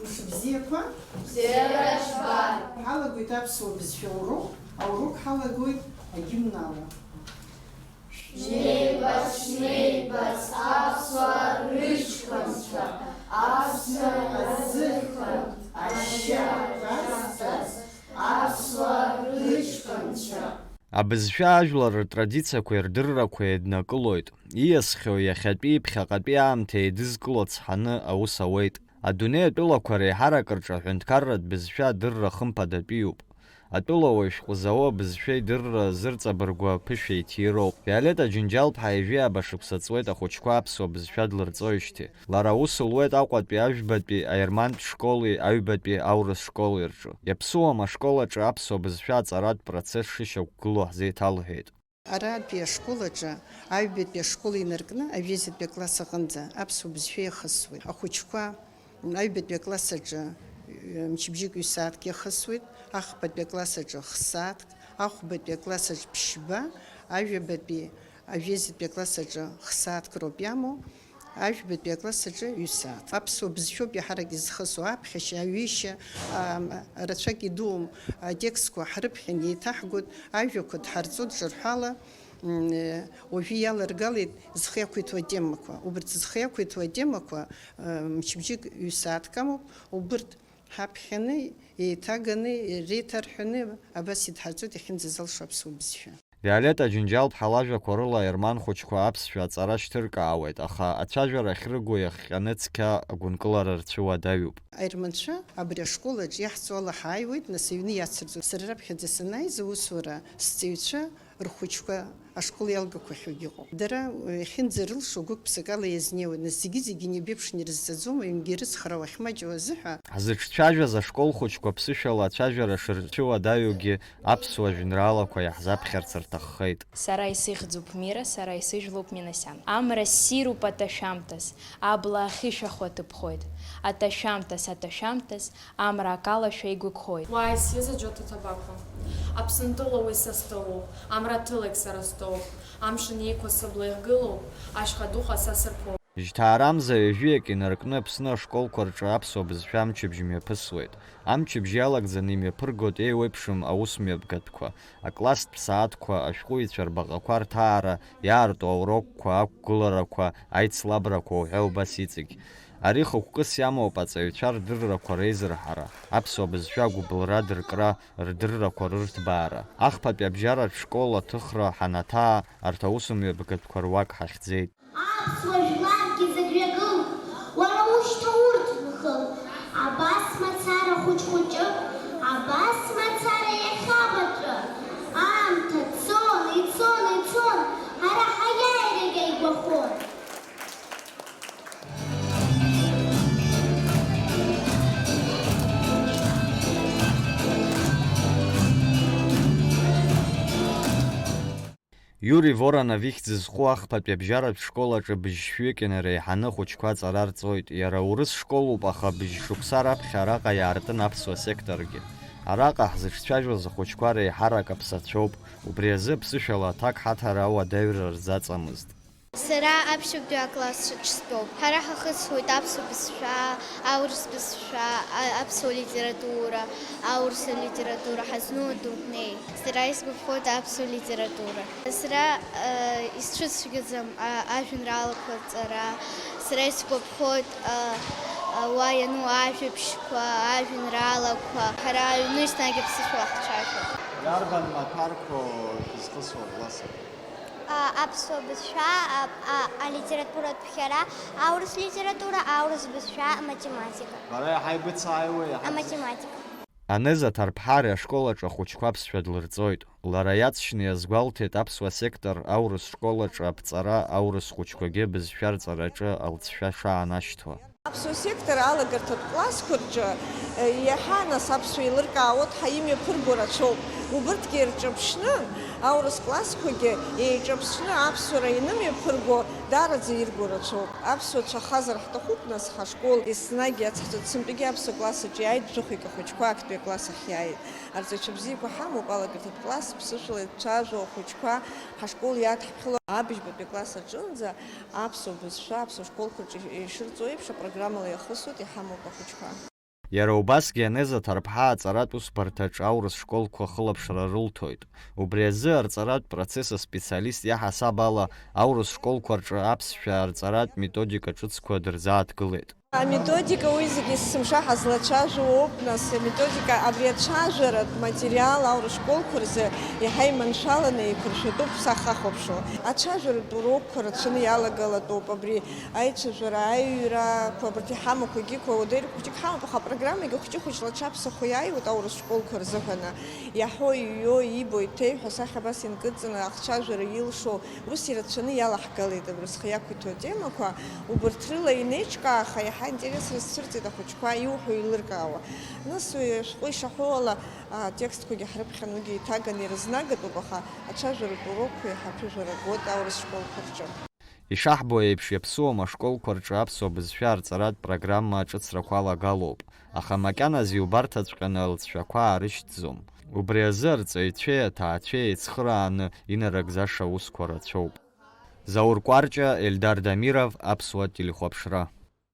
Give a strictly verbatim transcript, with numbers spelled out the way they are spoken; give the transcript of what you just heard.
Мшыбзиақәа. Бзиара жәбар. Ҳалагоит аԥсуа бызшәа урок, аурок ҳалагоит агимн ала. Шәнеибац, шәнеибац, аԥсуа рыҷкәынцәа, аԥсуа азыҳәан ашьа разҵаз, аԥсуа рыҷкәынцәа. Абызшәа ажәлар ртрадициақәеи рдыррақәеи еиднакылоит. Ииасхьоу иахьатәии ԥхьаҟатәии аамҭа еидызкыло цҳаны аус ауеит. Адунеи атәылақәа реиҳарак рҿы аҳәынҭқарратә бызшәа адырра хымԥадатәиуп. Атәылауаҩ шәҟәы зауа абызшәа идырра зырҵабыргуа аԥышәа иҭироуп. Виолетта Џьынџьал-ԥҳа ҩажәи ааба шықәса ҵуеит ахәыҷқәа аԥсуа бызшәа длырҵоижьҭеи. Лара аус луеит Аҟәатәи, Аҩбатәи, Аермантә школи Аҩбатәи аурыс школи рҿы. Иаԥсуам ашкол аҿы аԥсуа бызшәа аҵаратә процесс шышьақәгылоу ҳзеиҭалҳәеит. Аратәи ашкол аҿы аҩбатәи ашкол инаркны ажәеизатәи акласс аҟынӡа аԥсуа бызшәа иахысуеит. Ахәыҷқәа аҩбатәи акласс аҿы, э, мчыбжьык ҩ-сааҭк иахысуеит, ахԥатәи акласс аҿы х-сааҭк, ахәбатәи акласс аҿы ԥшьба, ажәабатәи, ажәеизатәи акласс аҿы х-сааҭк роуп иамоу. Ажәбатәи акласс аҿы ҩ-сааҭ. Аԥсуа бызшәоуп иаҳарак изхысуа, аԥхьашьа, аҩышьа, ам, рацәак идуум, атекстқәа ҳрыԥхьан еиҭаҳгоит, ажәақәа дҳарҵоит ҿырҳәала, м, уажәы иаларгалеит зхы иақәиҭу атемақәа. Убарҭ зхы иақәиҭу атемақәа, м, мчыбжьык ҩ-сааҭк амоуп, убарҭ ҳаԥхьаны, еиҭаганы, реиҭарҳәаны абас идҳарҵоит иахьынӡазалшо аԥсуа бызшәа. Виолетта Џьынџьал-ԥҳа лажәақәа рыла аерман хәыҷқәа аԥсшәа аҵара шьҭыркаауеит, аха ацәажәара ахьрыгу иахҟьаны цқьа агәынкылара рцәыуадаҩуп. Аерманцәа абри ашкол аҿы иаҳҵо ала ҳааиуеит, нас аҩны иацырҵоит. Сара раԥхьаӡа санааиз аусура сҵаҩцәа рхәыҷқәа ашкол иалгақәахьоугьы ыҟоуп. Дара, э, иахьынӡарылшо гәык-ԥсыкала иазнеиуеит, нас зегьы-зегьы инеибеиԥшны ирызҵаӡом, аҩнгьы ирыцхраауа ахьмаҷу азыҳәа. Ҳзыҿцәажәаз ашкол хәыҷқәа ԥсышәала ацәажәара шырцәыуадаҩугьы аԥсуа жәеинраалақәа иаҳзаԥхьарц рҭаххеит. Сара исыхьӡуп Мира, сара исыжәлоуп Минасиан. Амра ссируп аҭашәамҭаз, абла ахьышәахуа ҭыԥхоит. Аҭашәамҭаз, аҭашәамҭаз, амра акалашәа игәыкхоит. Уааи, сҩыза Џьоҭа Ҭабақәа, Аԥсынтәыла уи са стәылоуп, амра ҭылегь сара стәоуп, амшын еиқәа сыбла иргылоуп, ашьха дыхәа са сырԥоуп. Жьҭаарамза ҩажәиак инаркны Аԥсны ашколқәа рҿы аԥсуа бызшәа амчыбжь мҩаԥысуеит. Амчыбжь иалагӡаны имҩаԥыргоит еиуеиԥшым аусмҩаԥгатәқәа, акласстә сааҭқәа, ашәҟәыҩҩцәа рбаҟақәа рҭаара, иаарту аурокқәа, ақәгыларақәа, аицлабрақәа уҳәа убас иҵегь. Ари хықәкыс иамоуп аҵаҩцәа рдыррақәа реизырҳара, аԥсуа бызшәа агәыбылра дыркра, рдыррақәа рырҭбаара. Ахԥатәи абжьаратә школ аҭыхра ҳанаҭаа, арҭ аусмҩаԥгатәқәа руак ҳахьӡеит. Аԥсуа жәларгьы зегь ҩагыл, уара ушьҭа урҭ нхыл. Абас мацара хәыҷ-хәыҷы, абас мацара иахьабаҿы. Аамҭа цон, ицон, ицон, ҳара ҳаиааирагь ааигәахон. Иури Воронов ихьӡ зху ахԥатәи абжьаратә школ аҿы быжьшәҩык инареиҳаны ахәыҷқәа аҵара рҵоит. Иара урыс школуп, аха быжьшықәса раԥхьа араҟа иаартын аԥсуа секторгьы. Араҟа ҳзыҿцәажәоз ахәыҷқәа реиҳарак аԥсацәоуп, убри азы аԥсышәала аҭак ҳаҭар ауадаҩра рзаҵамызт. Сара аԥшьбатәи аклассаҿ стәоуп. Ҳара ҳахысуеит аԥсуа бызшәа, аурыс бызшәа, а-, аԥсуа литература, аурыс литература, ҳазну адунеи. Сара исгәаԥхоит аԥсуа литература. Сара, э, исцәыцәгьаӡам, а, ажәеинраалақәа рҵара. Сара исгәаԥхоит, а, а, уа иану ажәабжьқәа, ажәеинраалақәа. Ҳара аҩны еснагь аԥсышәала ҳцәажәоит. Иарбан маҭәарқәоу шәызхысуа акласс аҿы? А, аԥсуа бызшәа, а, а, алитературатә ԥхьара, аурыс литература, аурыс бызшәа, аматематика. Бара иаҳа ибыцааиуеи, иаҳа бзиа? Аматематика. Анеза Ҭарԥҳа ари ашкол аҿы ахәыҷқәа аԥсшәа длырҵоит. Лара иаҵшьны иазгәалҭеит аԥсуа сектор аурыс школ аҿы аԥҵара, аурыс хәыҷқәагьы абызшәа рҵараҿы алҵшәа шаанашьҭуа. Аԥсуа сектор алагарҭатә классқәа рҿы, э, иаҳа, нас, аԥсуа еилыркаауа дҳа имҩаԥырго рацәоуп. Убырҭгьы ирҿаԥшны, аурыс классқәагьы еиҿаԥшны аԥсуара инымҩаԥырго даараӡа ирго рацәоуп. Аԥсуа цәа хазар ҳҭахуп, нас, ҳашкол еснагь иацҳҵоит. Сынтәагьы аԥсуа класс аҿы иааит, жәохәҩык ахәыҷқәа актәи акласс ахь иааит. Арҵаҩцәа бзиақәа ҳамоуп, алагарҭатә класс, ԥсышәала ицәажәо ахәыҷқәа, ҳашкол иадҳԥхьало абыжьбатәи акласс аҿынӡа аԥсуа бызшәа аԥсуа школқәа рҿы ишырҵо еиԥш апрограммала иахысуеит, иҳамоуп ахәыҷқәа. Иара убасгьы Енеза Ҭарԥҳа аҵаратә усбарҭаҿы аурыс школқәа хылаԥшра рылҭоит. Убри азы арҵаратә процесс аспециалист иаҳасаб ала аурыс школқәа рҿы аԥсшәа арҵаратә методика ҿыцқәа дырзааҭгылеит. Аметодика уи зегьы есымша ҳазлацәажәо ауп, нас, аметодика, абри ацәажәаратә материал аурыс школқәа рзы иаҳа иманшәаланы еиқәыршәатәуп сахахәаԥшуа. Ацәажәаратә урокқәа рацәаны иалагалатәуп, абри аицәажәара, аиҩрақәа, абарҭ иҳамақәагьы, уадаҩрақәа хәыҷык ҳамоуп, аха апрограммагьы хәыҷы-хәыҷла аҽаԥсахуа иааиуеит аурыс школқәа рзыҳәаны. Иаҳәо, иҩуа, иибо, иҭеи ҳәа асахьа абас инкыдҵаны ахцәажәара илшо, ус ирацәаны иалаҳгалеит абри схы иақәиҭу атемақәа. Убарҭ рыла инеиҿкааха, иаҳа интерес рызцәырҵит ахәыҷқәа иуҳәо еилыркаауа. Нас уи ашәҟәы ишаҳәо ала, атекстқәагьы ҳрыԥхьан, уигьы иҭаганы ирызнагатәуп, аха ацәажәаратә урокқәа иаҳа аԥыжәара гот аурыс школқәа рҿы. Ишаҳбо еиԥш, иаԥсуам ашколқәа рҿы аԥсуа бызшәа арҵаратә программа аҿыцрақәа алагалоуп, аха макьаназы убарҭаҵәҟьаны алҵшәақәа аарышьҭӡом. Убри азы арҵаҩцәеи аҭаацәеи еицхырааны инарыгӡаша усқәа рацәоуп. Заур Кәарҷа, Ельдар Дамиров, Аԥсуа телехәаԥшра.